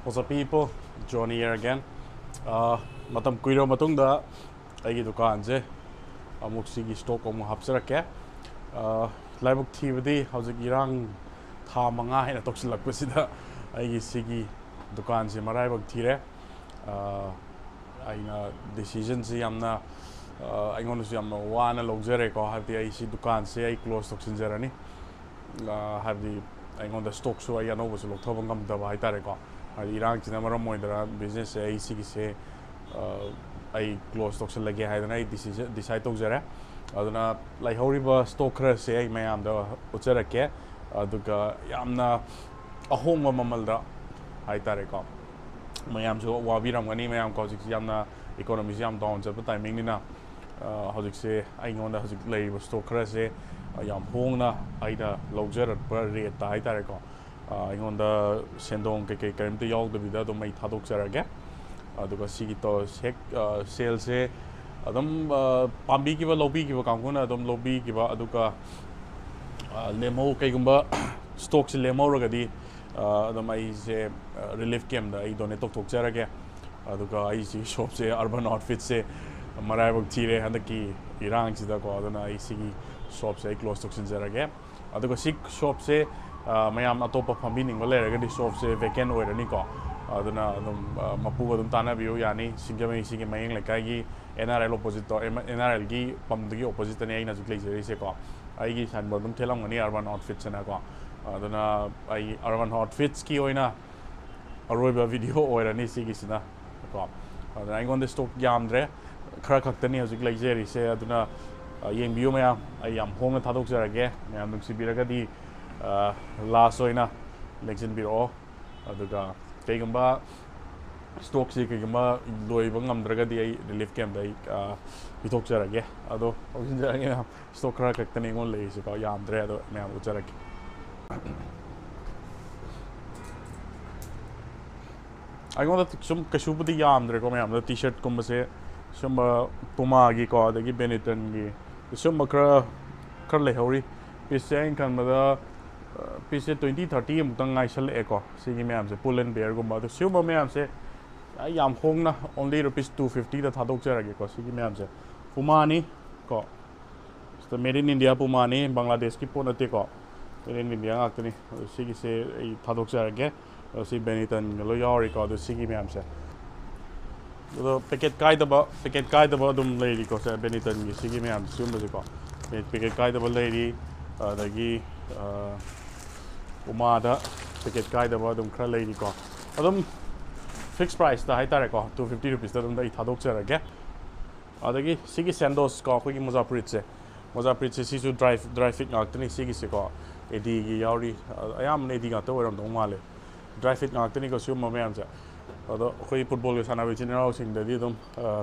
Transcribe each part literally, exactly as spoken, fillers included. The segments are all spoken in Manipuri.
What's up, people? Johnny here again. ꯑꯥ, ꯃꯇꯝ ꯀꯨꯏꯔꯕ ꯃꯇꯨꯡꯗ ꯑꯩꯒꯤ ꯗꯨꯀꯥꯟꯁꯦ ꯑꯃꯨꯛ ꯁꯤꯒꯤ ꯁ꯭ꯇꯣꯛ ꯑꯃꯨꯛ ꯍꯥꯞꯆꯔꯛꯀꯦ꯫ ꯑꯥ, ꯂꯥꯏꯕꯛ ꯊꯤꯕꯗꯤ ꯍꯧꯖꯤꯛ ꯏꯔꯥꯡ ꯊꯥ ꯃꯉꯥ ꯍꯦꯟꯅ ꯇꯧꯁꯤꯜꯂꯛꯄꯁꯤꯗ ꯑꯩꯒꯤ ꯁꯤꯒꯤ ꯗꯨꯀꯥꯟꯁꯦ ꯃꯔꯥꯏꯕꯛ ꯊꯤꯔꯦ꯫ ꯑꯥ, ꯑꯩꯅ ꯗꯤꯁꯤꯖꯟꯁꯤ ꯌꯥꯝꯅ, ꯑꯥ, ꯑꯩꯉꯣꯟꯗꯁꯨ ꯌꯥꯝꯅ ꯋꯥꯅ ꯂꯧꯖꯔꯦꯀꯣ꯫ ꯍꯥꯏꯕꯗꯤ ꯑꯩ ꯁꯤ ꯗꯨꯀꯥꯟꯁꯦ ꯑꯩ ꯀ꯭ꯂꯣꯖ ꯇꯧꯁꯤꯟꯖꯔꯅꯤ꯫ ꯑꯥ, ꯍꯥꯏꯕꯗꯤ ꯑꯩꯉꯣꯟꯗ ꯁ꯭ꯇꯣꯛꯁꯨ ꯑꯩ ꯑꯅꯧꯕꯁꯨ ꯂꯧꯊꯣꯛꯄ ꯉꯝꯗꯕ ꯍꯥꯏꯇꯥꯔꯦꯀꯣ꯫ ꯍꯥꯏꯗꯤ ꯏꯔꯥꯡꯁꯤꯅ ꯃꯔꯝ ꯑꯣꯏꯗꯅ ꯕꯤꯖꯤꯅꯦꯁꯁꯦ ꯑꯩ ꯁꯤꯒꯤꯁꯦ, ꯑꯥ, ꯑꯩ ꯀ꯭ꯂꯣꯖ ꯇꯧꯁꯤꯜꯂꯒꯦ ꯍꯥꯏꯗꯅ ꯑꯩ ꯗꯤꯁꯤꯖꯟ, ꯗꯤꯁꯥꯏꯠ ꯇꯧꯖꯔꯦ꯫ ꯑꯗꯨꯅ ꯂꯩꯍꯧꯔꯤꯕ ꯁ꯭ꯇꯣꯛ ꯈꯔꯁꯦ ꯑꯩ ꯃꯌꯥꯝꯗ ꯎꯠꯆꯔꯛꯀꯦ꯫ ꯑꯗꯨꯒ ꯌꯥꯝꯅ ꯑꯍꯣꯡꯕ ꯃꯃꯜꯗ ꯍꯥꯏꯇꯥꯔꯦꯀꯣ꯫ ꯃꯌꯥꯝꯁꯨ ꯋꯥꯕꯤꯔꯝꯒꯅꯤ, ꯃꯌꯥꯝ ꯀꯣ, ꯍꯧꯖꯤꯛꯁꯤ ꯌꯥꯝꯅ ꯏꯀꯣꯅꯣꯃꯤꯁꯤ ꯌꯥꯝ ꯗꯥꯎꯟ ꯆꯠꯄ ꯇꯥꯏꯃꯤꯡꯅꯤꯅ, ꯑ, ꯍꯧꯖꯤꯛꯁꯦ ꯑꯩꯉꯣꯟꯗ ꯍꯧꯖꯤꯛ ꯂꯩꯔꯤꯕ ꯁ꯭ꯇꯣꯛ ꯈꯔꯁꯦ, ꯑ, ꯌꯥꯝ ꯍꯣꯡꯅ ꯑꯩꯅ ꯂꯧꯖꯔꯛꯄ ꯔꯦꯠꯇ ꯍꯥꯏꯇꯥꯔꯦꯀꯣ꯫ ꯑ, ꯑꯩꯉꯣꯟꯗ ꯁꯦꯟꯗꯣꯡ ꯀꯩꯀꯩ ꯀꯔꯤꯝꯇ ꯌꯥꯎꯗꯕꯤꯗ ꯑꯗꯨꯝ ꯑꯩ ꯊꯥꯗꯣꯛꯆꯔꯒꯦ꯫ ꯑꯗꯨꯒ ꯁꯤꯒꯤ ꯇꯣ-, ꯁꯦꯛ-, ꯑ, ꯁꯦꯜꯁꯦ ꯑꯗꯨꯝ, ꯑ, ꯄꯥꯝꯕꯤꯈꯤꯕ, ꯂꯧꯕꯤꯈꯤꯕ ꯀꯥꯡꯕꯨꯅ ꯑꯗꯨꯝ ꯂꯧꯕꯤꯈꯤꯕ, ꯑꯗꯨꯒ, ꯑ, ꯂꯦꯝꯍꯧ-, ꯀꯩꯒꯨꯝꯕ ꯁ꯭ꯇꯣꯛꯁꯦ ꯂꯦꯝꯍꯧꯔꯒꯗꯤ, ꯑ, ꯑꯗꯨꯝ ꯑꯩꯁꯦ, ꯑ, ꯔꯤꯂꯤꯐ ꯀꯦꯝꯗ ꯑꯩ ꯗꯣꯅꯦꯠ ꯇꯧꯊꯣꯛꯆꯔꯒꯦ꯫ ꯑꯗꯨꯒ ꯑꯩꯁꯤ ꯁꯣꯞꯁꯦ, ꯑꯔꯕꯟ ꯑꯥꯎꯠꯐꯤꯠꯁꯦ ꯃꯔꯥꯏꯕꯛ ꯊꯤꯔꯦ ꯍꯟꯗꯛꯀꯤ ꯏꯔꯥꯡꯁꯤꯗꯀꯣ꯫ ꯑꯗꯨꯅ ꯑꯩ ꯁꯤꯒꯤ ꯁꯣꯞꯁꯦ ꯑꯩ ꯀ꯭ꯂꯣꯖ ꯇꯧꯁꯤꯟꯖꯔꯒꯦ꯫ ꯑꯗꯨꯒ ꯁꯤ ꯁꯣꯞꯁꯦ, ꯑ, ꯃꯌꯥꯝ ꯑꯇꯣꯞꯄ ꯐꯝꯕꯤꯅꯤꯡꯕ ꯂꯩꯔꯒꯗꯤ ꯁꯣꯞꯁꯦ ꯚꯦꯀꯦꯟ ꯑꯣꯏꯔꯅꯤꯀꯣ꯫ ꯑꯗꯨꯅ ꯑꯗꯨꯝ, ꯑ, ꯃꯄꯨꯒ ꯑꯗꯨꯝ ꯇꯥꯟꯅꯕꯤꯌꯨ ꯌꯥꯅꯤ꯫ ꯁꯤꯡꯖꯃꯩ ꯁꯤꯒꯤ ꯃꯌꯦꯡ ꯂꯩꯀꯥꯏꯒꯤ ꯑꯦꯟ ꯑꯥꯔ ꯑꯦꯜ ꯑꯣꯄꯣꯖꯤꯠꯇꯣ, ꯑꯦꯟ ꯑꯥꯔ ꯑꯦꯜꯒꯤ ꯄꯝꯗꯨꯒꯤ ꯑꯣꯄꯣꯖꯤꯠꯇꯅꯦ ꯑꯩꯅ ꯍꯧꯖꯤꯛ ꯂꯩꯖꯔꯤꯁꯦꯀꯣ꯫ ꯑꯩꯒꯤ ꯁꯥꯏꯟꯕꯣꯔꯗ ꯑꯗꯨꯝ ꯊꯦꯠꯂꯝꯒꯅꯤ, ꯑꯔꯕꯟ ꯑꯥꯎꯠꯐꯤꯠꯁ ꯍꯥꯏꯅꯀꯣ꯫ ꯑꯗꯨꯅ ꯑꯩ ꯑꯔꯕꯟ ꯑꯥꯎꯠꯐꯤꯠꯁꯀꯤ ꯑꯣꯏꯅ ꯑꯔꯣꯏꯕ ꯚꯤꯗꯤꯑꯣ ꯑꯣꯏꯔꯅꯤ ꯁꯤꯒꯤꯁꯤꯅ ꯀꯣ꯫ ꯑꯗꯨꯅ ꯑꯩꯉꯣꯟꯗ ꯁ꯭ꯇꯣꯛ ꯌꯥꯝꯗ꯭ꯔꯦ, ꯈꯔ ꯈꯛꯇꯅꯤ ꯍꯧꯖꯤꯛ ꯂꯩꯖꯔꯤꯁꯦ꯫ ꯑꯗꯨꯅ, ꯑ, ꯌꯦꯡꯕꯤꯌꯨ ꯃꯌꯥꯝ, ꯑꯩ ꯌꯥꯝ ꯍꯣꯡꯅ ꯊꯥꯗꯣꯛꯆꯔꯒꯦ꯫ ꯃꯌꯥꯝ ꯅꯨꯡꯁꯤꯕꯤꯔꯒꯗꯤ, ꯑ, ꯂꯥꯁ ꯑꯣꯏꯅ ꯂꯦꯡꯁꯤꯟꯕꯤꯔꯛꯑꯣ꯫ ꯑꯗꯨꯒ ꯀꯩꯒꯨꯝꯕ ꯁ꯭ꯇꯣꯛꯁꯤ ꯀꯩꯒꯨꯝꯕ ꯂꯣꯏꯕ ꯉꯝꯗ꯭ꯔꯒꯗꯤ ꯑꯩ ꯔꯤꯂꯤꯐ ꯀꯦꯝꯗ ꯑꯩ, ꯑ, ꯄꯤꯊꯣꯛꯆꯔꯒꯦ꯫ ꯑꯗꯣ ꯂꯧꯁꯤꯟꯖꯔꯒꯦ ꯃꯌꯥꯝ꯫ ꯁ꯭ꯇꯣꯛ ꯈꯔ ꯈꯛꯇꯅꯤ ꯑꯩꯉꯣꯟꯗ ꯂꯩꯔꯤꯁꯤꯀꯣ, ꯌꯥꯝꯗ꯭ꯔꯦ꯫ ꯑꯗꯣ ꯃꯌꯥꯝ ꯎꯠꯆꯔꯛꯀꯦ꯫ ꯑꯩꯉꯣꯟꯗ ꯁꯨꯝ ꯀꯩꯁꯨꯕꯨꯗꯤ ꯌꯥꯝꯗ꯭ꯔꯦꯀꯣ ꯃꯌꯥꯝꯗ꯫ ꯇꯤ ꯁꯔꯠꯀꯨꯝꯕꯁꯦ ꯁꯨꯝꯕ ꯄꯨꯃꯥꯒꯤꯀꯣ, ꯑꯗꯒꯤ ꯕꯦꯅꯤꯇꯟꯒꯤ ꯁꯨꯝꯕ ꯈꯔ, ꯈꯔ ꯂꯩꯍꯧꯔꯤ꯫ ꯄꯤꯁꯁꯦ ꯑꯩꯅ ꯈꯟꯕꯗ ꯄꯤꯁꯁꯦ ꯇ꯭ꯋꯦꯟꯇꯤ ꯊꯥꯔꯇꯤ ꯑꯃꯨꯛꯇꯪ ꯉꯥꯏꯁꯜꯂꯛꯑꯦꯀꯣ꯫ ꯁꯤꯒꯤ ꯃꯌꯥꯝꯁꯦ ꯄꯨꯜ ꯑꯦꯟ ꯕꯤꯌꯔꯒꯨꯝꯕ, ꯑꯗꯣ ꯁꯤꯒꯨꯝꯕ ꯃꯌꯥꯝꯁꯦ ꯑꯩ ꯌꯥꯝ ꯍꯣꯡꯅ only rupees two fiftyꯗ ꯊꯥꯗꯣꯛꯆꯔꯒꯦꯀꯣ꯫ ꯁꯤꯒꯤ ꯃꯌꯥꯝꯁꯦ ꯄꯨꯃꯥꯅꯤ ꯀꯣ, ꯁꯤꯗ made in India ꯄꯨꯃꯥꯅꯤ, ꯕꯪꯒ꯭ꯂꯥꯗꯦꯁꯀꯤ ꯄꯣꯠ ꯅꯠꯇꯦꯀꯣ, made in India ꯉꯥꯛꯇꯅꯤ꯫ ꯑꯗꯣ ꯁꯤꯒꯤꯁꯦ ꯑꯩ ꯊꯥꯗꯣꯛꯆꯔꯒꯦ꯫ ꯑꯗꯣ ꯁꯤ ꯕꯦꯅꯤꯇꯟꯒ ꯂꯣꯏ ꯌꯥꯎꯔꯤꯀꯣ꯫ ꯑꯗꯣ ꯁꯤꯒꯤ ꯃꯌꯥꯝꯁꯦ, ꯑꯗꯣ ꯄꯦꯀꯦꯠ ꯀꯥꯏꯗꯕ, ꯄꯦꯀꯦꯠ ꯀꯥꯏꯗꯕ ꯑꯗꯨꯝ ꯂꯩꯔꯤꯀꯣ꯫ ꯁꯦ ꯕꯦꯅꯤꯇꯟꯒꯤ ꯁꯤꯒꯤ ꯃꯌꯥꯝ ꯁꯤꯒꯨꯝꯕꯁꯦꯀꯣ, ꯄꯦꯀꯦꯠ ꯀꯥꯏꯗꯕ ꯂꯩꯔꯤ꯫ ꯑꯗꯒꯤ ꯄꯨꯃꯥꯗ ꯄꯦꯀꯦꯠ ꯀꯥꯏꯗꯕ ꯑꯗꯨꯝ ꯈꯔ ꯂꯩꯔꯤꯀꯣ꯫ ꯑꯗꯨꯝ ꯐꯤꯛꯁ ꯄ꯭ꯔꯥꯏꯁꯇ ꯍꯥꯏꯇꯥꯔꯦꯀꯣ, two fifty rupeesꯇ ꯑꯗꯨꯝ ꯑꯩ ꯊꯥꯗꯣꯛꯆꯔꯒꯦ꯫ ꯑꯗꯒꯤ ꯁꯤꯒꯤ ꯁꯦꯟꯗꯣꯁꯀꯣ, ꯑꯩꯈꯣꯏꯒꯤ ꯃꯣꯖꯥ ꯐꯨꯔꯤꯠꯁꯦ, ꯃꯣꯖꯥ ꯐꯨꯔꯤꯠꯁꯦ ꯁꯤꯁꯨ ꯗ꯭ꯔꯥꯏ ꯗ꯭ꯔꯥꯏ ꯐꯤꯠ ꯉꯥꯛꯇꯅꯤ꯫ ꯁꯤꯒꯤꯁꯦꯀꯣ ꯑꯦꯗꯤꯒꯤ ꯌꯥꯎꯔꯤ, ꯑꯌꯥꯝꯕꯅ ꯑꯦꯗꯤ ꯉꯥꯛꯇ ꯑꯣꯏꯔꯝꯗꯧ ꯃꯥꯜꯂꯦ꯫ ꯗ꯭ꯔꯥꯏ ꯐꯤꯠ ꯉꯥꯛꯇꯅꯤꯀꯣ ꯁꯤꯒꯨꯝꯕ ꯃꯌꯥꯝꯁꯦ꯫ ꯑꯗꯣ ꯑꯩꯈꯣꯏ ꯐꯨꯠꯕꯣꯜꯒ ꯁꯥꯟꯅꯕ ꯏꯆꯤꯟ ꯏꯅꯥꯎꯁꯤꯡꯗꯗꯤ ꯑꯗꯨꯝ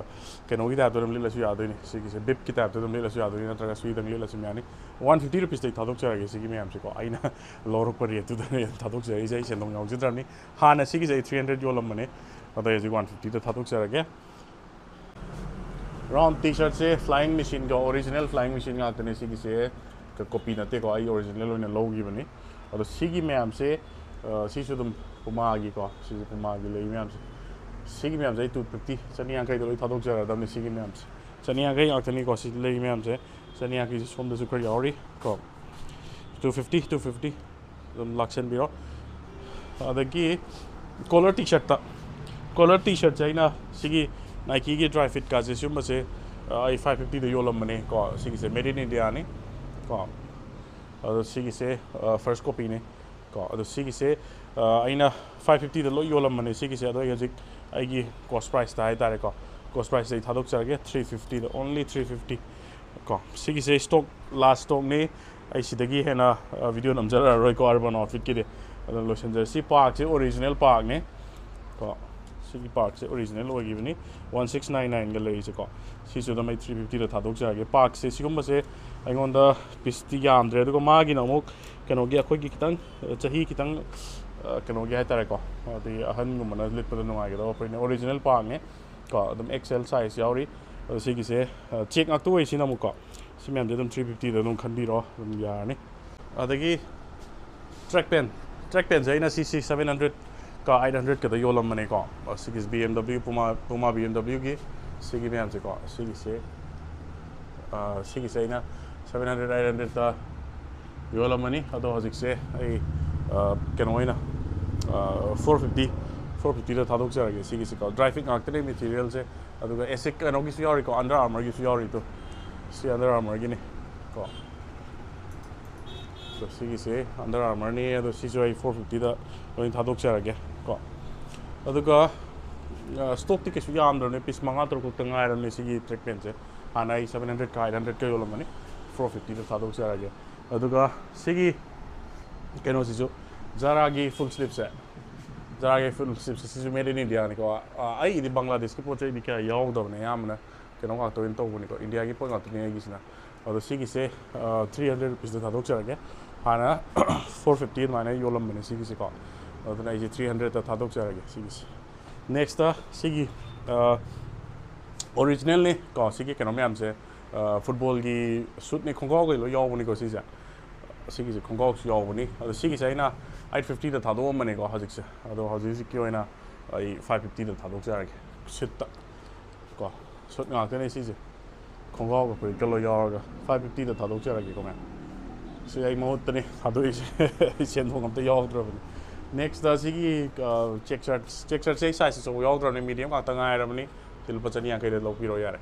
ꯀꯩꯅꯣꯒꯤ ꯇꯥꯏꯞꯇ ꯑꯗꯨꯝ ꯂꯤꯠꯂꯁꯨ ꯌꯥꯗꯣꯏꯅꯤ꯫ ꯁꯤꯒꯤꯁꯦ ꯕꯤꯞꯀꯤ ꯇꯥꯏꯞꯇ ꯑꯗꯨꯝ ꯂꯤꯠꯂꯁꯨ ꯌꯥꯗꯣꯏꯅꯤ, ꯅꯠꯇ꯭ꯔꯒ ꯁꯨꯏꯗꯪ ꯂꯤꯠꯂꯁꯨ ꯌꯥꯅꯤ꯫ One fifty rupeesꯇꯩ ꯊꯥꯗꯣꯛꯆꯔꯒꯦ ꯁꯤꯒꯤ ꯃꯌꯥꯝꯁꯦꯀꯣ꯫ ꯑꯩꯅ ꯂꯧꯔꯛꯄ ꯔꯦꯠꯇꯨꯗꯅꯦ ꯊꯥꯗꯣꯛꯆꯔꯤꯁꯦ, ꯑꯩ ꯁꯦꯟꯗꯣꯡ ꯌꯥꯎꯖꯗ꯭ꯔꯕꯅꯤ꯫ ꯍꯥꯟꯅ ꯁꯤꯒꯤꯁꯦ ꯑꯩ three hundred ꯌꯣꯜꯂꯝꯕꯅꯦ, ꯑꯗꯣ ꯑꯩ ꯍꯧꯖꯤꯛ one fiftyꯗ ꯊꯥꯗꯣꯛꯆꯔꯒꯦ꯫ ꯔꯥꯎꯟ ꯇꯤ ꯁꯔꯠꯁꯦ Flying Machineꯒ, original Flying Machine ꯉꯥꯛꯇꯅꯦ꯫ ꯁꯤꯒꯤꯁꯦ ꯀꯣꯄꯤ ꯅꯠꯇꯦꯀꯣ, ꯑꯩ ꯑꯣꯔꯤꯖꯤꯅꯦꯜ ꯑꯣꯏꯅ ꯂꯧꯈꯤꯕꯅꯤ꯫ ꯑꯗꯣ ꯁꯤꯒꯤ ꯃꯌꯥꯝꯁꯦ, ꯁꯤꯁꯨ ꯑꯗꯨꯝ ꯄꯨꯃꯥꯒꯤꯀꯣ, ꯁꯤꯁꯦ ꯄꯨꯃꯥꯒꯤ ꯂꯩ ꯃꯌꯥꯝꯁꯦ꯫ ꯁꯤꯒꯤ ꯃꯌꯥꯝꯁꯦ ꯑꯩ two fifty, ꯆꯅꯤ ꯌꯥꯡꯈꯩꯗ ꯂꯣꯏ ꯊꯥꯗꯣꯛꯆꯔꯗꯕꯅꯤ꯫ ꯁꯤꯒꯤ ꯃꯌꯥꯝꯁꯦ ꯆꯅꯤ ꯌꯥꯡꯈꯩ ꯉꯥꯛꯇꯅꯤꯀꯣ ꯁꯤ ꯂꯩ ꯃꯌꯥꯝꯁꯦ꯫ ꯆꯅꯤ ꯌꯥꯡꯈꯩꯁꯦ ꯁꯣꯝꯗꯁꯨ ꯈꯔ ꯌꯥꯎꯔꯤ ꯀꯣ꯫ Two fifty, two fifty ꯑꯗꯨꯝ ꯂꯥꯛꯁꯟꯕꯤꯔꯣ꯫ ꯑꯗꯒꯤ ꯀꯣꯂꯔ ꯇꯤ ꯁꯔꯠꯇ, ꯀꯣꯂꯔ ꯇꯤ ꯁꯔꯠꯁꯦ ꯑꯩꯅ ꯁꯤꯒꯤ Nikeꯒꯤ ꯗ꯭ꯔꯥꯏ ꯐꯤꯠꯀꯥꯁꯦ ꯁꯤꯒꯨꯝꯕꯁꯦ ꯑꯩ five fiftyꯗ ꯌꯣꯜꯂꯝꯕꯅꯦ ꯀꯣ꯫ ꯁꯤꯒꯤꯁꯦ made in Indiaꯅꯤ ꯀꯣ꯫ ꯑꯗꯣ ꯁꯤꯒꯤꯁꯦ first copyꯅꯤ ꯀꯣ꯫ ꯑꯗꯣ ꯁꯤꯒꯤꯁꯦ ꯑꯩꯅ five fiftyꯗ ꯂꯣꯏ ꯌꯣꯜꯂꯝꯕꯅꯦ ꯁꯤꯒꯤꯁꯦ꯫ ꯑꯗꯣ ꯑꯩ ꯍꯧꯖꯤꯛ ꯑꯩꯒꯤ cost priceꯇ ꯍꯥꯏꯇꯥꯔꯦꯀꯣ, cost priceꯇ ꯑꯩ ꯊꯥꯗꯣꯛꯆꯔꯒꯦ three fiftyꯗ, only three fifty ꯀꯣ꯫ ꯁꯤꯒꯤꯁꯦ stock, last stockꯅꯤ꯫ ꯑꯩ ꯁꯤꯗꯒꯤ ꯍꯦꯟꯅ video ꯅꯝꯖꯔꯛꯑꯔꯣꯏꯀꯣ Urban Outfitꯀꯤꯗꯤ꯫ ꯑꯗꯨꯅ ꯂꯣꯏꯁꯤꯟꯖꯔꯦ꯫ ꯁꯤ ꯄꯥꯛꯁꯦ original ꯄꯥꯛꯅꯦ ꯀꯣ꯫ ꯁꯤꯒꯤ ꯄꯥꯛꯁꯦ original ꯑꯣꯏꯈꯤꯕꯅꯤ꯫ One six nine nineꯒ ꯂꯩꯔꯤꯁꯦꯀꯣ꯫ ꯁꯤꯁꯨ ꯑꯗꯨꯝ ꯑꯩ three fiftyꯗ ꯊꯥꯗꯣꯛꯆꯔꯒꯦ꯫ ꯄꯥꯛꯁꯦ ꯁꯤꯒꯨꯝꯕꯁꯦ ꯑꯩꯉꯣꯟꯗ ꯄꯤꯁꯇꯤ ꯌꯥꯝꯗ꯭ꯔꯦ꯫ ꯑꯗꯨꯒ ꯃꯥꯒꯤꯅ ꯑꯃꯨꯛ ꯀꯩꯅꯣꯒꯤ, ꯑꯩꯈꯣꯏꯒꯤ ꯈꯤꯇꯪ ꯆꯍꯤ ꯈꯤꯇꯪ ꯀꯩꯅꯣꯒꯤ ꯍꯥꯏꯇꯥꯔꯦꯀꯣ, ꯑꯗꯩ ꯑꯍꯟꯒꯨꯝꯕꯅ ꯂꯤꯠꯄꯗ ꯅꯨꯡꯉꯥꯏꯒꯗꯕ ꯑꯩꯈꯣꯏꯅ original ꯄꯥꯛꯅꯦ ꯀꯣ꯫ ꯑꯗꯨꯝ XL size ꯌꯥꯎꯔꯤ꯫ ꯑꯗꯣ ꯁꯤꯒꯤꯁꯦ check ꯉꯥꯛꯇ ꯑꯣꯏ ꯁꯤꯅ ꯑꯃꯨꯛꯀꯣ꯫ ꯁꯤ ꯃꯌꯥꯝꯁꯦ ꯑꯗꯨꯝ three fiftyꯗ ꯑꯗꯨꯝ ꯈꯟꯕꯤꯔꯣ, ꯑꯗꯨꯝ ꯌꯥꯔꯅꯤ꯫ ꯑꯗꯒꯤ Track pant, track pantꯁꯦ ꯑꯩꯅ ꯁꯤ ꯁꯤ seven hundredꯀ eight hundredꯀꯗ ꯌꯣꯜꯂꯝꯕꯅꯦꯀꯣ꯫ ꯑ, ꯁꯤꯒꯤ BMW, Puma, Puma BMWꯒꯤ ꯁꯤꯒꯤ ꯃꯌꯥꯝꯁꯦꯀꯣ, ꯁꯤꯒꯤꯁꯦ, ꯑ, ꯁꯤꯒꯤꯁꯦ ꯑꯩꯅ seven hundred, eight hundredꯇ ꯌꯣꯜꯂꯝꯃꯅꯤ꯫ ꯑꯗꯣ ꯍꯧꯖꯤꯛꯁꯦ ꯑꯩ, ꯑ, ꯀꯩꯅꯣ ꯑꯣꯏꯅ, ꯑ, four fifty, four fiftyꯗ ꯊꯥꯗꯣꯛꯆꯔꯒꯦ ꯁꯤꯒꯤꯁꯦꯀꯣ꯫ Dry fit ꯉꯥꯛꯇꯅꯦ materialꯁꯦ꯫ ꯑꯗꯨꯒ ASIC ꯀꯩꯅꯣꯒꯤꯁꯨ ꯌꯥꯎꯔꯤꯀꯣ, Under Armourꯒꯤꯁꯨ ꯌꯥꯎꯔꯤꯗꯣ꯫ ꯁꯤ Under Armourꯒꯤꯅꯤ ꯀꯣ꯫ ꯑꯗꯣ ꯁꯤꯒꯤꯁꯦ Under Armourꯅꯤ꯫ ꯑꯗꯣ ꯁꯤꯁꯨ ꯑꯩ four fiftyꯗ ꯂꯣꯏ ꯊꯥꯗꯣꯛꯆꯔꯒꯦ ꯀꯣ꯫ ꯑꯗꯨꯒ, ꯑ, stockꯇꯤ ꯀꯩꯁꯨ ꯌꯥꯝꯗ꯭ꯔꯕꯅꯦ, piece ꯃꯉꯥ ꯇꯔꯨꯛ ꯈꯛꯇ ꯉꯥꯏꯔꯕꯅꯦ ꯁꯤꯒꯤ track pantꯁꯦ꯫ ꯍꯥꯟꯅ ꯑꯩ seven hundredꯀ eight hundredꯀ ꯌꯣꯜꯂꯝꯕꯅꯤ, four fiftyꯗ ꯊꯥꯗꯣꯛꯆꯔꯒꯦ꯫ ꯑꯗꯨꯒ ꯁꯤꯒꯤ ꯀꯩꯅꯣꯁꯤꯁꯨ, Zaraꯒꯤ full sleeveꯁꯦ, Zaraꯒꯤ full sleeveꯁꯦ, ꯁꯤꯁꯨ made in Indiaꯅꯤꯀꯣ꯫ ꯑ, ꯑꯩꯒꯤꯗꯤ ꯕꯪꯒ꯭ꯂꯥꯗꯦꯁꯀꯤ ꯄꯣꯠ ꯆꯩꯗꯤ ꯀꯌꯥ ꯌꯥꯎꯗꯕꯅꯦ, ꯑꯌꯥꯝꯕꯅ ꯀꯩꯅꯣ ꯉꯥꯛꯇ ꯑꯣꯏꯅ ꯇꯧꯕꯅꯤꯀꯣ, Indiaꯒꯤ ꯄꯣꯠ ꯉꯥꯛꯇꯅꯦ ꯑꯩꯒꯤꯁꯤꯅ꯫ ꯑꯗꯣ ꯁꯤꯒꯤꯁꯦ, ꯑ, three hundred rupeesꯇ ꯊꯥꯗꯣꯛꯆꯔꯒꯦ꯫ ꯍꯥꯟꯅ four fifty ꯑꯗꯨꯃꯥꯏꯅ ꯌꯣꯜꯂꯝꯕꯅꯦ ꯁꯤꯒꯤꯁꯦꯀꯣ꯫ ꯑꯗꯨꯅ ꯑꯩꯁꯦ three hundredꯇ ꯊꯥꯗꯣꯛꯆꯔꯒꯦ ꯁꯤꯒꯤꯁꯦ꯫ Nextꯇ ꯁꯤꯒꯤ, ꯑ, originalꯅꯤ ꯀꯣ, ꯁꯤꯒꯤ ꯀꯩꯅꯣ ꯃꯌꯥꯝꯁꯦ, ꯑ, footballꯒꯤ suitꯅꯤ, ꯈꯣꯡꯒ꯭ꯔꯥꯎꯈꯩ ꯂꯣꯏ ꯌꯥꯎꯕꯅꯤꯀꯣ ꯁꯤꯁꯦ꯫ ꯁꯤꯒꯤꯁꯦ ꯈꯣꯡꯒ꯭ꯔꯥꯎꯁꯨ ꯌꯥꯎꯕꯅꯤ꯫ ꯑꯗꯣ ꯁꯤꯒꯤꯁꯦ ꯑꯩꯅ eight fiftyꯗ ꯊꯥꯗꯣꯛꯑꯝꯕꯅꯦꯀꯣ ꯍꯧꯖꯤꯛꯁꯦ꯫ ꯑꯗꯣ ꯍꯧꯖꯤꯛ ꯍꯧꯖꯤꯛꯀꯤ ꯑꯣꯏꯅ ꯑꯩ five fiftyꯗ ꯊꯥꯗꯣꯛꯆꯔꯒꯦ꯫ Suitꯇ ꯀꯣ, suit ꯉꯥꯛꯇꯅꯦ ꯁꯤꯁꯦ꯫ ꯈꯣꯡꯒ꯭ꯔꯥꯎꯒ ꯐꯨꯔꯤꯠꯀ ꯂꯣꯏ ꯌꯥꯎꯔꯒ five fiftyꯗ ꯊꯥꯗꯣꯛꯆꯔꯒꯦꯀꯣ ꯃꯌꯥꯝ꯫ ꯁꯤ ꯑꯩ ꯃꯍꯨꯠꯇꯅꯤ ꯊꯥꯗꯣꯛꯏꯁꯦ꯫ ꯑꯩ ꯁꯦꯟꯊꯣꯛ ꯑꯝꯇ ꯌꯥꯎꯗ꯭ꯔꯕꯅꯤ꯫ Nextꯇ ꯁꯤꯒꯤ, ꯑ, check shirt, check shirtꯁꯦ ꯑꯩ size ꯑꯆꯧꯕ ꯌꯥꯎꯗ꯭ꯔꯕꯅꯤ, medium ꯉꯥꯛꯇ ꯉꯥꯏꯔꯕꯅꯤ꯫ ꯁꯤ ꯂꯨꯄꯥ ꯆꯅꯤ ꯌꯥꯡꯈꯩꯗ ꯂꯧꯕꯤꯔꯣ ꯌꯥꯔꯦ꯫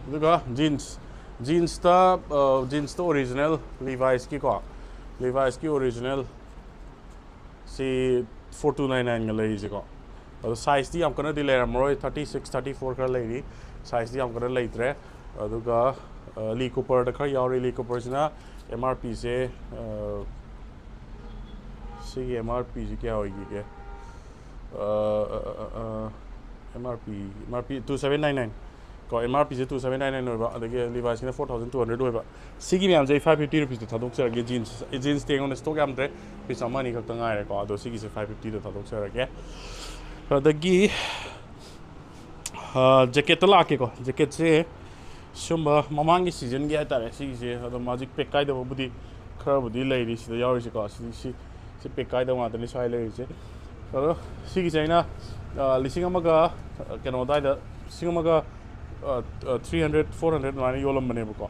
ꯑꯗꯨꯒ jeans, jeansꯇ, ꯑ, jeansꯇ original Levi'sꯀꯤꯀꯣ, Levi'sꯀꯤ original ꯁꯤ four two nine nineꯒ ꯂꯩꯔꯤꯁꯦꯀꯣ꯫ ꯑꯗꯣ sizeꯇꯤ ꯌꯥꯝ ꯀꯟꯅꯗꯤ ꯂꯩꯔꯝꯃꯔꯣꯏ, thirty six, thirty four ꯈꯔ ꯂꯩꯔꯤ, sizeꯇꯤ ꯌꯥꯝ ꯀꯟꯅ ꯂꯩꯇ꯭ꯔꯦ꯫ ꯑꯗꯨꯒ, ꯑ, Lee Cooperꯗ ꯈꯔ ꯌꯥꯎꯔꯤ꯫ Lee Cooperꯁꯤꯅ M R Pꯁꯦ, ꯑ, ꯁꯤꯒꯤ M R Pꯁꯤ ꯀꯌꯥ ꯑꯣꯏꯈꯤꯒꯦ? ꯑ, ꯑ, ꯑ, ꯑ, ꯑ, M R P, M R P two seven nine nine꯫ ꯀꯣ, M R Pꯁꯦ two seven nine nine ꯑꯣꯏꯕ, ꯑꯗꯒꯤ Levi'sꯀꯤꯅ four thousand two hundred ꯑꯣꯏꯕ꯫ ꯁꯤꯒꯤ ꯃꯌꯥꯝꯁꯦ ꯑꯩ five fifty rupeesꯇ ꯊꯥꯗꯣꯛꯆꯔꯒꯦ꯫ Jeans, jeansꯇꯤ ꯑꯩꯉꯣꯟꯗ stock ꯌꯥꯝꯗ꯭ꯔꯦ, piece ꯑꯃ ꯑꯅꯤ ꯈꯛꯇ ꯉꯥꯏꯔꯦꯀꯣ꯫ ꯑꯗꯣ ꯁꯤꯒꯤꯁꯦ five fiftyꯗ ꯊꯥꯗꯣꯛꯆꯔꯒꯦ꯫ ꯑꯗꯒꯤ, ꯑ, jacketꯇ ꯂꯥꯛꯀꯦꯀꯣ꯫ Jacketꯁꯦ ꯁꯨꯝꯕ ꯃꯃꯥꯡꯒꯤ seasonꯒꯤ ꯍꯥꯏꯇꯥꯔꯦ ꯁꯤꯒꯤꯁꯦ, ꯑꯗꯣ ꯃꯥꯁꯦ pack ꯀꯥꯏꯗꯕꯕꯨꯗꯤ ꯈꯔꯕꯨꯗꯤ ꯂꯩꯔꯤ ꯁꯤꯗ ꯌꯥꯎꯔꯤꯁꯦꯀꯣ꯫ ꯁꯤ ꯁꯤ ꯁꯤ ꯄꯦꯛ ꯀꯥꯏꯗꯧ ꯉꯥꯛꯇꯅꯤ ꯁ꯭ꯋꯥꯏ ꯂꯩꯔꯤꯁꯦ꯫ ꯑꯗꯣ ꯁꯤꯒꯤꯁꯦ ꯑꯩꯅ, ꯑ, ꯂꯤꯁꯤꯡ ꯑꯃꯒ, ꯑ, ꯀꯩꯅꯣ ꯑꯗꯨꯋꯥꯏꯗ, ꯂꯤꯁꯤꯡ ꯑꯃꯒ, ꯑ, ꯑ, three hundred, four hundred ꯑꯗꯨꯃꯥꯏꯅ ꯌꯣꯜꯂꯝꯕꯅꯦꯕꯀꯣ꯫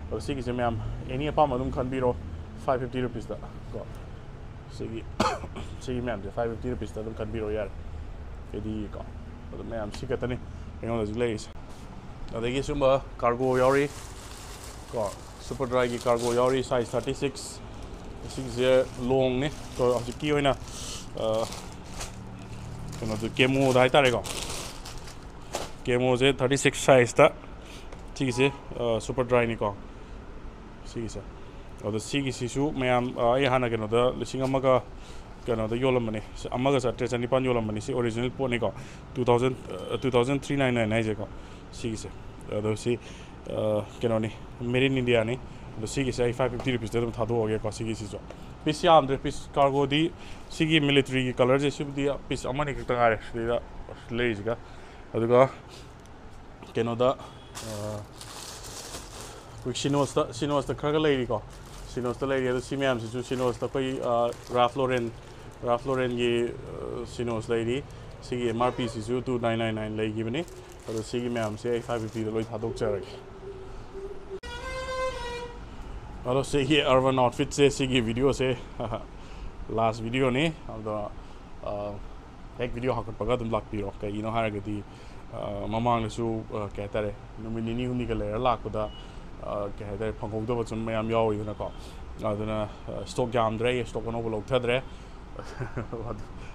ꯑꯗꯣ ꯁꯤꯒꯤꯁꯦ ꯃꯌꯥꯝ ꯑꯦꯅꯤ ꯑꯄꯥꯝꯕ ꯑꯗꯨꯝ ꯈꯟꯕꯤꯔꯣ, five fifty rupeesꯇ ꯀꯣ꯫ ꯁꯤꯒꯤ ꯁꯤꯒꯤ ꯃꯌꯥꯝꯁꯦ five fifty rupeesꯇ ꯑꯗꯨꯝ ꯈꯟꯕꯤꯔꯣ ꯌꯥꯔꯦ꯫ ꯑꯦꯗꯤꯒꯤꯀꯣ꯫ ꯑꯗꯨ ꯃꯌꯥꯝ ꯁꯤ ꯈꯛꯇꯅꯤ ꯑꯩꯉꯣꯟꯗ ꯍꯧꯖꯤꯛ ꯂꯩꯔꯤꯁꯦ꯫ ꯑꯗꯒꯤ ꯁꯨꯝꯕ ꯀꯥꯔꯒꯣ ꯌꯥꯎꯔꯤ ꯀꯣ꯫ ꯁꯨꯄꯔ ꯗ꯭ꯔꯥꯏꯒꯤ ꯀꯥꯔꯒꯣ ꯌꯥꯎꯔꯤ, ꯁꯥꯏꯖ thirty six꯫ ꯁꯤꯒꯤꯁꯦ ꯂꯣꯡꯅꯤ꯫ ꯀꯣ, ꯍꯧꯖꯤꯛꯀꯤ ꯑꯣꯏꯅ, ꯑ, ꯀꯩꯅꯣꯗꯨ, ꯀꯦꯃꯣꯗ ꯍꯥꯏꯇꯥꯔꯦꯀꯣ꯫ ꯀꯦꯃꯣꯁꯦ thirty six ꯁꯥꯏꯖꯇ꯫ ꯁꯤꯒꯤꯁꯦ, ꯑ, ꯁꯨꯄꯔ ꯗ꯭ꯔꯥꯏꯅꯤꯀꯣ꯫ ꯁꯤꯒꯤꯁꯦ꯫ ꯑꯗꯣ ꯁꯤꯒꯤꯁꯤꯁꯨ ꯃꯌꯥꯝ, ꯑ, ꯑꯩ ꯍꯥꯟꯅ ꯀꯩꯅꯣꯗ ꯂꯤꯁꯤꯡ ꯑꯃꯒ ꯀꯩꯅꯣꯗ ꯌꯣꯜꯂꯝꯕꯅꯦ꯫ ꯑꯃꯒ ꯆꯥꯇ꯭ꯔꯦꯠ ꯆꯅꯤꯄꯥꯟ ꯌꯣꯜꯂꯝꯕꯅꯤ꯫ ꯁꯤ ꯑꯣꯔꯤꯖꯤꯅꯦꯜ ꯄꯣꯠꯅꯤꯀꯣ꯫ Two thousand, ꯑ, two thousand three nine nine ꯍꯥꯏꯁꯦꯀꯣ꯫ ꯁꯤꯒꯤꯁꯦ꯫ ꯑꯗꯣ ꯁꯤ, ꯑ, ꯀꯩꯅꯣꯅꯤ, made in Indiaꯅꯤ꯫ ꯑꯗꯣ ꯁꯤꯒꯤꯁꯦ ꯑꯩ five fifty rupeesꯇ ꯑꯗꯨꯝ ꯊꯥꯗꯣꯛꯑꯒꯦꯀꯣ꯫ ꯁꯤꯒꯤꯁꯤꯁꯨ piece ꯌꯥꯝꯗ꯭ꯔꯦ꯫ Piece ꯀꯥꯔꯒꯣꯗꯤ ꯁꯤꯒꯤ ꯃꯤꯂꯤꯇ꯭ꯔꯤꯒꯤ ꯀꯂꯔꯁꯦ ꯁꯤꯕꯨꯗꯤ piece ꯑꯃꯅꯤ ꯈꯛꯇ ꯉꯥꯏꯔꯦ ꯁꯤꯗꯩꯗ ꯂꯩꯔꯤꯁꯤꯒ꯫ ꯑꯗꯨꯒ ꯀꯩꯅꯣꯗ, ꯑ, ꯑꯩꯈꯣꯏ ꯁꯤꯅꯣꯁꯇ, ꯁꯤꯅꯣꯁꯇ ꯈꯔꯒ ꯂꯩꯔꯤꯀꯣ꯫ ꯁꯤꯅꯣꯁꯇ ꯂꯩꯔꯤ꯫ ꯑꯗꯣ ꯁꯤ ꯃꯌꯥꯝꯁꯤꯁꯨ ꯁꯤꯅꯣꯁꯇ ꯑꯩꯈꯣꯏ, ꯑ, ꯔꯥꯐ ꯂꯣꯔꯦꯟ, ꯔꯥꯐ ꯂꯣꯔꯦꯟꯒꯤ, ꯑ, ꯁꯤꯅꯣꯁ ꯂꯩꯔꯤ꯫ ꯁꯤꯒꯤ M R Pꯁꯤꯁꯨ two nine nine nine ꯂꯩꯈꯤꯕꯅꯤ꯫ ꯑꯗꯣ ꯁꯤꯒꯤ ꯃꯌꯥꯝꯁꯦ ꯑꯩ five fiftyꯗ ꯂꯣꯏ ꯊꯥꯗꯣꯛꯆꯔꯒꯦ꯫ ꯑꯗꯣ ꯁꯤꯒꯤ Urban Outfitꯁꯦ, ꯁꯤꯒꯤ videoꯁꯦ last videoꯅꯤ꯫ ꯑꯗꯣ, ꯑ, ꯍꯦꯛ video ꯍꯥꯞꯀꯠꯄꯒ ꯑꯗꯨꯝ ꯂꯥꯛꯄꯤꯔꯣ꯫ ꯀꯩꯒꯤꯅꯣ ꯍꯥꯏꯔꯒꯗꯤ, ꯑ, ꯃꯃꯥꯡꯗꯁꯨ, ꯑ, ꯀꯩ ꯍꯥꯏꯇꯥꯔꯦ, ꯅꯨꯃꯤꯠ ꯅꯤꯅꯤ ꯍꯨꯝꯅꯤꯒ ꯂꯩꯔ ꯂꯥꯛꯄꯗ, ꯑ, ꯀꯩ ꯍꯥꯏꯇꯥꯔꯦ, ꯐꯪꯍꯧꯗꯕ ꯁꯨꯝ ꯃꯌꯥꯝ ꯌꯥꯎꯋꯤꯗꯅꯀꯣ꯫ ꯑꯗꯨꯅ, ꯑ, stock ꯌꯥꯝꯗ꯭ꯔꯦ, stock ꯑꯅꯧꯕ ꯂꯧꯊꯗ꯭ꯔꯦ꯫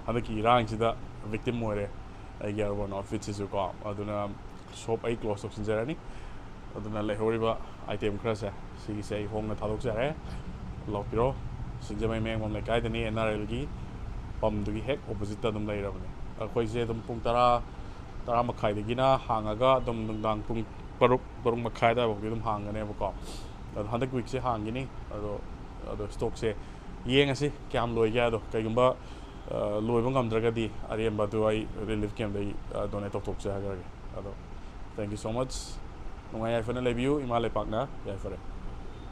ꯍꯟꯗꯛꯀꯤ ꯏꯔꯥꯡꯁꯤꯗ victim ꯑꯣꯏꯔꯦ ꯑꯩꯒꯤ Urban Outfitꯁꯤꯁꯨ ꯀꯣ꯫ ꯑꯗꯨꯅ shop ꯑꯩ close ꯇꯧꯁꯤꯟꯖꯔꯅꯤ꯫ ꯑꯗꯨꯅ ꯂꯩꯍꯧꯔꯤꯕ item ꯈꯔꯁꯦ, ꯁꯤꯒꯤꯁꯦ ꯑꯩ ꯍꯣꯡꯅ ꯊꯥꯗꯣꯛꯆꯔꯦ꯫ ꯂꯥꯛꯄꯤꯔꯣ꯫ ꯁꯤꯡꯖꯃꯩ ꯃꯌꯥꯡꯕꯝ ꯂꯩꯀꯥꯏꯗꯅꯤ, N R Lꯒꯤ ꯄꯝꯗꯨꯒꯤ ꯍꯦꯛ oppositeꯇ ꯑꯗꯨꯝ ꯂꯩꯔꯕꯅꯤ꯫ ꯑꯩꯈꯣꯏꯁꯦ ꯑꯗꯨꯝ ꯄꯨꯡ ꯇꯔꯥ, ꯇꯔꯥ ꯃꯈꯥꯏꯗꯒꯤꯅ ꯍꯥꯡꯉꯒ ꯑꯗꯨꯝ ꯅꯨꯡꯗꯥꯡ ꯄꯨꯡ ꯇꯔꯨꯛ, ꯇꯔꯨꯛ ꯃꯈꯥꯏ ꯑꯗꯨꯋꯥꯏꯐꯥꯎꯗꯤ ꯑꯗꯨꯝ ꯍꯥꯡꯒꯅꯦꯕꯀꯣ꯫ ꯑꯗꯣ ꯍꯟꯗꯛ weekꯁꯦ ꯍꯥꯡꯈꯤꯅꯤ꯫ ꯑꯗꯣ, ꯑꯗꯣ stockꯁꯦ ꯌꯦꯡꯉꯁꯤ ꯀꯌꯥꯝ ꯂꯣꯏꯒꯦ ꯍꯥꯏꯗꯣ꯫ ꯀꯩꯒꯨꯝꯕ, ꯑ, ꯂꯣꯏꯕ ꯉꯝꯗ꯭ꯔꯒꯗꯤ ꯑꯔꯦꯝꯕꯗꯨ ꯑꯩ relief campꯇ ꯑꯩ, ꯑ, donate ꯇꯧꯊꯣꯛꯆꯈ꯭ꯔꯒꯦ꯫ ꯑꯗꯣ thank you so much꯫ ꯅꯨꯡꯉꯥꯏ ꯌꯥꯏꯐꯅ ꯂꯩꯕꯤꯌꯨ꯫ ꯏꯃꯥ ꯂꯩꯄꯥꯛꯅ ꯌꯥꯏꯐꯔꯦ꯫